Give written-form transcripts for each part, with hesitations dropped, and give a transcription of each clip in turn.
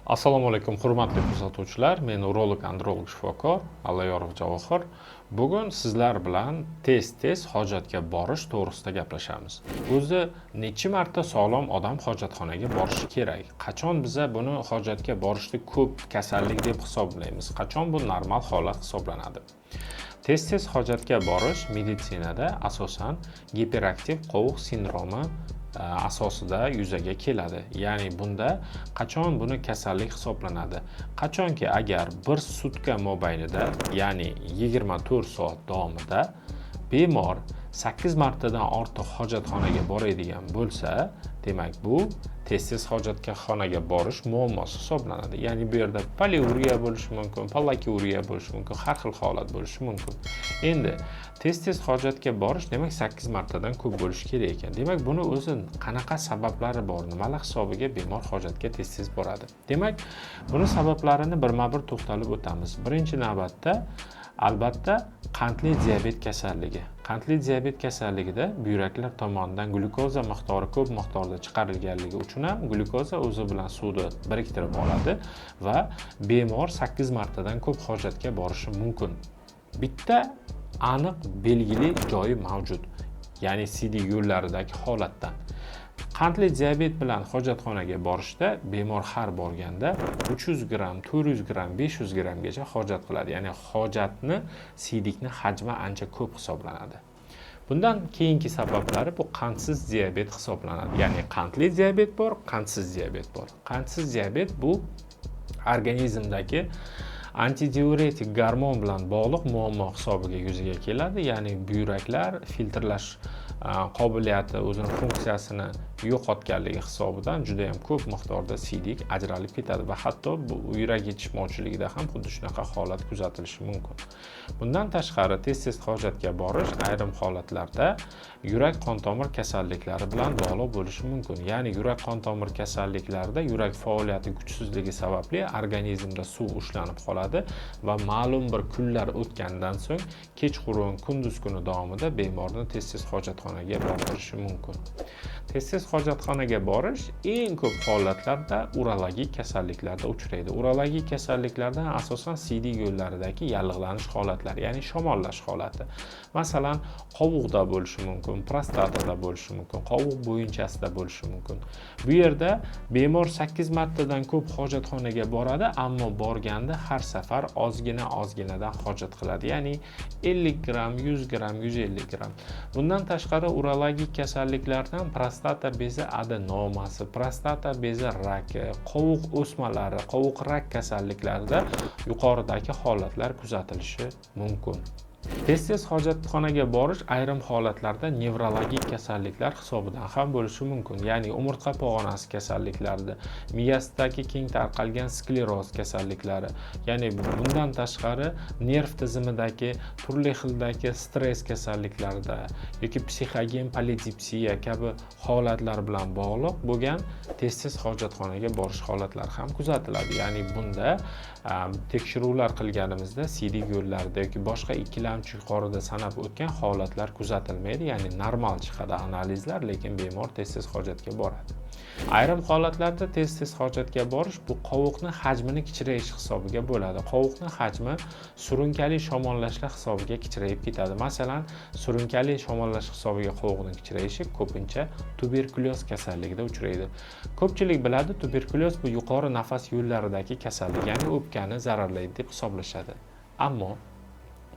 Assalomu alaykum, hurmatli kuzatuvchilar. Men urolog androlog shifokor Allayorov Javohir. Bugun sizlar bilan tez-tez hojatga borish to'g'risida gaplashamiz. O'zi necha marta sog'lom odam hojatxonaga borishi kerak? Qachon biza buni hojatga borishni ko'p kasallik deb hisoblaymiz? Qachon bu normal holat hisoblanadi? Tez-tez hojatga borish meditsinada asosan giperaktiv qovuq sindromi asosida yuzaga keladi. Ya'ni bunda qachon buni kasallik hisoblanadi? Qachonki agar bir sutka mobaynida, ya'ni 24 soat davomida bemor 8 martadan ortiq hojatxonaga boradigan bo'lsa, demak, bu tez-tez hojatxonaga borish muammosi hisoblanadi. Ya'ni bu yerda poliuriya bo'lishi mumkin, pollakiuriya bo'lishi mumkin, har xil holat bo'lishi mumkin. Endi tez-tez hojatga borish, demak, 8 martadan ko'p bo'lishi kerak ekan. Demak, buni o'zi qanaqa sabablari bor, nimalar hisobiga bemor hojatga tez-tez boradi? Demak, buni sabablarini birma-bir to'xtalib o'tamiz. Birinchi navbatda, albatta, qandli diabet kasalligi. Qandli diabet kasalligida buyraklar tomonidan glyukoza miqdori ko'p miqdorda chiqarilganligi uchun ham glyukoza o'zi bilan suvni biriktirib oladi va bemor 8 martadan ko'p hojatga borishi mumkin. Bitta aniq belgili joyi mavjud, ya'ni siydik yo'llaridagi holatdan. Qandli diabet bilan hojatxonaga borishda bemor har borganda 300 gramm, 400 gramm, 500 grammgacha hojat qiladi. Ya'ni hojatni, siydikni hajmi ancha ko'p hisoblanadi. Bundan keyingi sabablari bu qandsiz diabet hisoblanadi. Ya'ni qandli diabet bor, qandsiz diabet bor. Qandsiz diabet bu organizmdagi antidiuretik gormon bilan bog'liq muammo hisobiga yuzaga keladi. Ya'ni buyraklar filtrlash qobiliyati, o'zini funksiyasini yo'qotganligi hisobidan juda yam ko'p miqdorda siydik ajralib ketadi va hatto bu yurak yetishmovchiligida ham xuddi shunaqa holat kuzatilishi mumkin. Bundan tashqari, tez tez hojatga borish ayrim holatlarda yurak qon tomir kasalliklari bilan bog'liq bo'lishi mumkin. Ya'ni yurak qon tomir kasalliklarida yurak faoliyati kuchsizligi sababli organizmda suv ushlanib qoladi va ma'lum bir kunlar o'tgandan so'ng kechqurun, kunduz kuni davomida bemorni tez tez hojatxonaga bordirishi mumkin. Tez tez hojatxonaga borish eng ko'p holatlarda urologik kasalliklarda uchraydi. Urologik kasalliklardan asosan siydik yo'llaridagi yallig'lanish holatlari, ya'ni shamollash holati. Masalan, qovuqda bo'lishi mumkin, prostatada bo'lishi mumkin, qovuq bo'yinchasida bo'lishi mumkin. Bu yerda bemor 8 martadan ko'p hojatxonaga boradi, ammo borganda har safar ozgina ozginadan hojat qiladi, ya'ni 50 gramm, 100 gramm, 150 gramm. Bundan tashqari, urologik kasalliklardan prostata bezi adenomasi, prostata bezi raki, qovuq o'smalari, qovuq rak kasalliklarida yuqoridagi holatlar kuzatilishi mumkin. Tez tez hojatxonaga borish ayrim holatlarda nevrologik kasalliklar hisobidan ham bo'lishi mumkin. Ya'ni umurtqa pog'onasi kasalliklarida, miyasidagi keng tarqalgan skleroz kasalliklari, ya'ni bundan tashqari nerv tizimidagi turli xildagi stress kasalliklarida yoki psixogen polidipsiya kabi holatlar bilan bog'liq bo'lgan tez tez hojatxonaga borish holatlari ham kuzatiladi. Ya'ni bunda tekshiruvlar qilganimizda siydik yo'llarida yoki boshqa ikkilamchi yuqorida sanab o'tgan holatlar kuzatilmaydi, ya'ni normal chiqadi analizlar, lekin bemor tez tez hojatga boradi. Ayrim holatlarda tez tez hojatga borish bu qovuqni hajmini kichrayishi hisobiga bo'ladi. Qovuqni hajmi surunkali shamollashlar hisobiga kichrayib ketadi. Masalan, surunkali shamollash hisobiga qovuqni kichrayishi ko'pincha tuberkulyoz kasalligida uchraydi. Ko'pchilik biladi, tuberkulyoz bu yuqori nafas yo'llaridagi kasallik, ya'ni o'pkani zararlaydi deb hisoblashadi. Ammo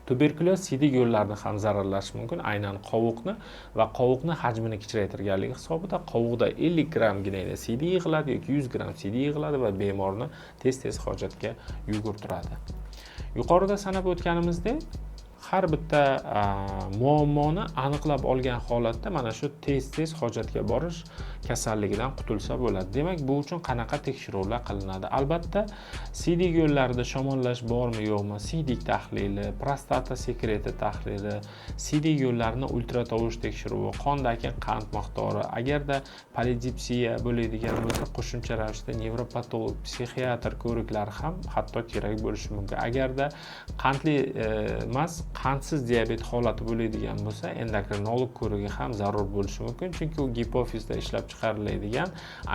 tuberkulyoz siydik yo'llarini ham zararlashi mumkin, aynan qovuqni va qovuqni hajmini kichraytirganligi hisobida qovuqda 50 grammgina siydik yig'iladi yoki 100 gramm siydik yig'iladi va bemorni tez tez hojatga yugurtiradi. Yuqorida sanab o'tganimizdek, har bitta muammoni aniqlab olgan holatda mana shu tez tez hojatga borish kasalligidan qutulsa bo'ladi. Demak, bu uchun qanaqa tekshiruvlar qilinadi? Albatta, siydik yo'llarida shamollash bormi, yo'qmi, siydik tahlili, prostata sekreti tahlili, siydik yo'llarini ultratovush tekshiruvi, qondagi qand miqdori, agarda polidipsiya bo'ladigan bo'lsa, qo'shimcha ravishda nevropatolog, psixiatr ko'riklari ham hatto kerak bo'lishi mumkin. Agarda qandli emas, Qandsiz diabet holati bo'ladigan bo'lsa, endokrinolog ko'rigi ham zarur bo'lishi mumkin, chunki u gipofizda ishlab chiqariladigan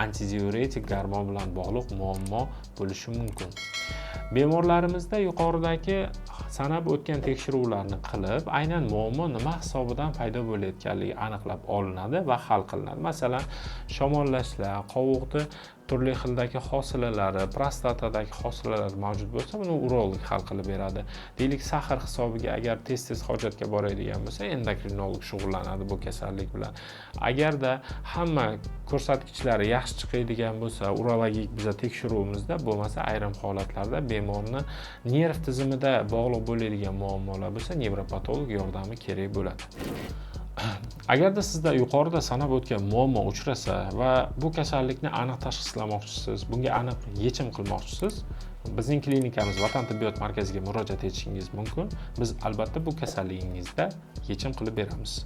antidiuretik gormon bilan bog'liq muammo bo'lishi mumkin. Bemorlarimizda yuqoridagi sanab o'tgan tekshiruvlarni qilib, aynan muammo nima hisobidan paydo bo'layotganligi aniqlab olinadi va hal qilinadi. Masalan, shamollashlar, qovuqni turli xildagi hosilalari, prostatadagi hosilalar mavjud bo'lsa, buni urolog hal qilib beradi. Deylik, сахар hisobiga agar tez-tez hojatga boradigan bo'lsa, endokrinolog shug'ullanadi bu kasallik bilan. Agarda hamma ko'rsatkichlari yaxshi chiqadigan bo'lsa, urologik biza tekshiruvimizda bo'lmasa, ayrim holatlarda bemorni nerv tizimida bog'liq bo'ladigan muammolar bo'lsa, nevropatolog yordami kerak bo'ladi. Agarda sizda yuqorida sanab o'tgan muammo uchrasa va bu kasallikni aniq tashxislamoqchisiz, bunga aniq yechim qilmoqchisiz, bizning klinikamiz Vatan tibbiyot markaziga murojaat etishingiz mumkin. Biz albatta bu kasalligingizda yechim qilib beramiz.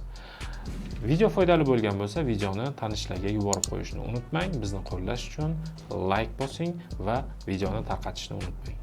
Video foydali bo'lgan bo'lsa, videoni tanishlarga yuborib qo'yishni unutmang. Bizni qo'llash uchun layk bosing va videoni tarqatishni unutmang.